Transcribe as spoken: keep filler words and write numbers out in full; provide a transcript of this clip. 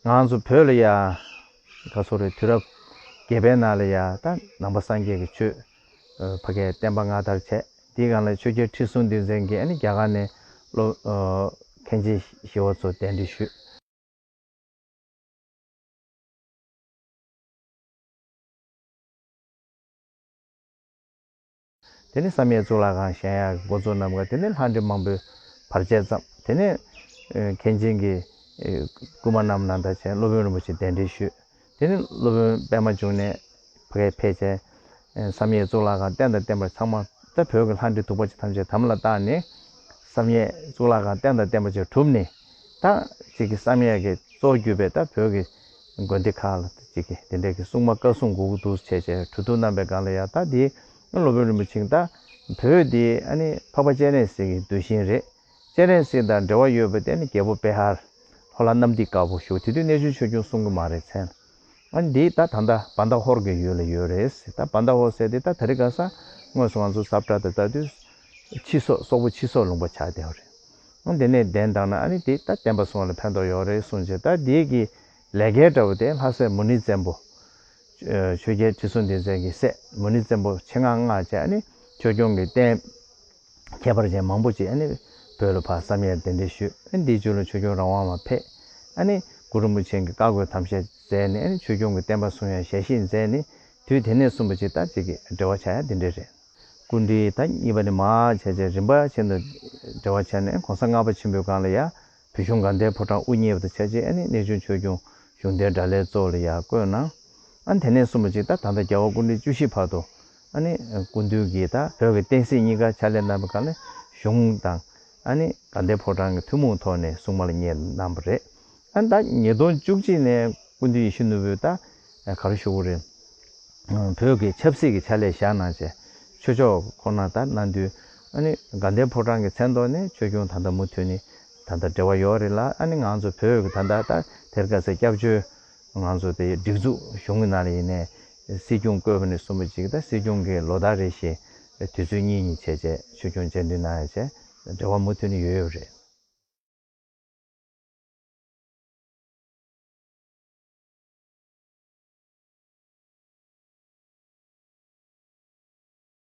ང་ཚོ་བོད་ལ་ཡ་ག་སོ་རེ་དུས་རབས་བརྒྱད་པའི་ནང་ལ་ཡ་ད་ནང་པ་སངས་རྒྱས་ཀྱི་ཆོས་ཕ་གའི་བསྟན་པ་སྔ་དར་བྱས། དེའི་སྒང་ལ་ཆོས་རྒྱལ་ཁྲི་སྲོང་ལྡེ་བཙན་གྱིས་ཨ་ནི་རྒྱ་གར་ནས་སློབ་མཁན་ཆེན་ཞི་བ་འཚོ་གདན་འདྲེན་ཞུས། དེ་ནས་བསམ་ཡས་གཙུག་ལག་ཁང་བཞེངས་ཡག་འགོ་འཛུགས་གནང་བ། དེ་ནས་ལྷ་འདྲེ་མང་པོས་བར་ཆད་བརྩམས། དེ་ནས་མཁན་ཆེན་གྱིས་སྐུལ་མ་གནང་ནང་ལྟར་བྱས་སློབ་དཔོན་རིན་པོ་ཆེ་གདན་འདྲེན་ཞུས། དེ་ནས་སློབ་དཔོན་པད་མ་འབྱུང་གནས་ཕ་གིར་ཕེབས་བྱས། བསམ་ཡས་གཙུག་ལག་ཁང་རྟེན་དང་བརྟེན་པ་ཚང་མ་ད་བོད་ཀྱི་ལྷ་འདྲེ་གདུག་པ་ཅན་ཐམས་ཅད་དམ་ལ་བཏགས་ནས། བསམ་ཡས་གཙུག་ལག་ཁང་རྟེན་དང་བརྟེན་པ་ཅིག་གྲུབ་ནས། ད་ཅིག་གི་བསམ་ཡས་ཀྱི་གཙོ་གྱུར་པའི་ད་བོད་ཀྱི་དགོན་སྡེ་ཁག་ལ་ཅིག་གི་དེ་འདྲའི་གི་སྲུང་མ་བཀའ་སྲུང་དགོས་ཀྱི་འདུག་བྱས་བྱས་གྲོས་བསྡུར་གནང་པའི་སྒང་ལ་ཡ། ད་དེ་སློབ་དཔོན་རིན་པོ་ཆེས་ད་བོད་དེ་ཨ་ནི་འཕགས་པ་སྤྱན་རས་གཟིགས་ཀྱི་གདུལ་ཞིང་རེད། སྤྱན་རས་གཟིགས་དང་འབྲེལ་བ་ཡོད་པ་དེ་ནི་རྒྱལ་པོ་པེ་ཧར་ལྷོ་ལ་གནམ་ཐིག་དཀར་པོ་བཞུགས། དེ་དུས་གནས་ཆུང་ཆོས་སྐྱོང་གསུང་གི་མ་རེད་མཚན། ཨ་ནི་འདི་ད་ད་ལྟ་བྷན་དྷ་ཧོར་གྱི་ཡུལ་ལ་ཡོད་རེད། ད་བྷན་དྷ་ཧོར་ཟེར་དེ་ད་དེ་རིང་ཁ་སང་དངོས་སུ་ང་ཚོ་ཟབ་དྲག་ཏུ་ལྟ་དུས་ཕྱི་སོག་སོག་པོ་ཕྱི་སོག་ལུང་པ་ཆགས་བསྡད་པ་རེད། ཨ་ནི་དེ་ནས་གདན་དྲངས་ན་ཨ་ནི་དེ་ད་བསྟན་པ་སྲུང་བ་ལ་ཕན་ཐོགས་ཡོད་རེད་གསུངས་བྱས། ད་འདི་གི་ལས་འགན་འདྲ་བོ་དེ་ལྷ་སྲས་མུ་ནེ་བཙན་པོ། ཆོས་རྒྱལ་ཁྲི་སྲོང་ལྡེ་བཙན་གྱི་སྲས་མུ་ནེ་བཙན་པོ་ཆེད་མངགས་མངགས་བྱས། ཨ་ནི་ཆོས་སྐྱོང་གི་རྟེན་ཁྱད་པར་ཅན་མང་པོ་ཅིག་ཨ་ནི་བོད་ལ་ཕར་བསམ་ཡས་གདན་འདྲེན་ཞུས། ཨ་ནི་འདིའི་མཇུག་ལ་ཆོས་སྐྱོང་རང་དབང་བ་ཕེབས། ཨ་ནི་གུ་རུ་རིན་པོ་ཆེ་གིས་བཀའ་བསྒོ་དམ་བཅའ་མཛད་ནས། ཨ་ནི་ཆོས་སྐྱོང་གི་བསྟན་པ་སྲུང་ཡག་ཞལ་བཞེས་མཛད་ནས། དུས་དེ་ནས་བཟུང་བ་ཅིག་ད་ཅིག་གི་འབྲེལ་བ་ཆགས་ཡག་འདི་འདྲ་རེད། སྐུ་ཕྲེང་ད་གཉིས་པ་ནས་མར་བྱས་བྱས་རིམ་པ་བཞིན་དུ་འབྲེལ་བ་ཆགས་ནས། གོང་ས་ལྔ་པ་ཆེན་པོའི་སྒང་ལ་ཡ་བོད་གཞུང་དགའ་ལྡན་ཕོ་བྲང་དབུ་བརྙེས་པ་དང་ཆབས་ཅིག་ཨ་ནི་གནས་ཆུང་ཆོས་སྐྱོང་གཞུང་དོན་དགྲ་ལྷའི་གཙོ་བོ་ལ་ཡར་བསྐོས་གནང་། ཨ་ནི་དེ་ནས་བཟུང་བ་ཅིག་ད་ད་ལྟ་རྒྱལ་བ་སྐུ་ཕྲེང་བཅུ་བཞི་བར་དུ་ཨ་ནི་སྐུ་མདུན་གྱིས་ད་བོད་ཀྱི་བསྟན་སྲིད་གཉིས་ཀ་ཕྱག་ལས་གནང་བའི་སྒང་ལ་གཞུང་དང་ཨ་ནི་དགའ་ལྡན་ཕོ་བྲང་གི་ཐུན་མོང་ཐོག་ནས་སྲུང་མ་ལ་བསྙེན་གནང་བ་རེད། ཨ་ནི་ད་ཉིས་སྟོང་བཅུ་གཅིག་ནས་སྐུ་མདུན་ཡིད་བཞིན་ནོར་བུས་ད་ག་རེ་ཞུ་དགོས་རེད། བོད་ཀྱི་ཆབ་སྲིད་ཀྱི་ཕྱག་ལས་བཞག་གནང་བྱས་ཆོས་ཕྱོགས་ཁོ་ན་ད་གནང་དུས། ཨ་ནི་དགའ་ལྡན་ཕོ་བྲང་གི་མཚན་ཐོག་ནས་ཆོས་སྐྱོང་ད་ལྟ་མུ་མཐུད་ནས་ད་ལྟ་འབྲེལ་བ་ཡོད་རེད་ལ། ཨ་ནི་ང་ཚོ་བོད་ཀྱི་ད་ལྟ་ད་དེར་ཁ་སའི་སྐྱབས་བཅོལ་ང་ཚོ་དེ་སྒྲིག་འཛུགས་གཞུང་གི་ནང་ལ་ཡིན་ནའི་སྲིད་སྐྱོང་བསྐོས་པ་ནས་བཟུང་བ་ཅིག་ད་སྲིད་སྐྱོང་གི་ལོ་ཟླ་རེ་བཞིན་དུས་ཚོད་གཉིས་གཉིས་བྱས་བྱས་ཆོས་སྐྱོང་སྤྱན་འདུས་གནང་ཡག་བྱས་འབྲེལ་བ་མུ་མཐུད་ནས་ཡོད་ཡོད་རེད།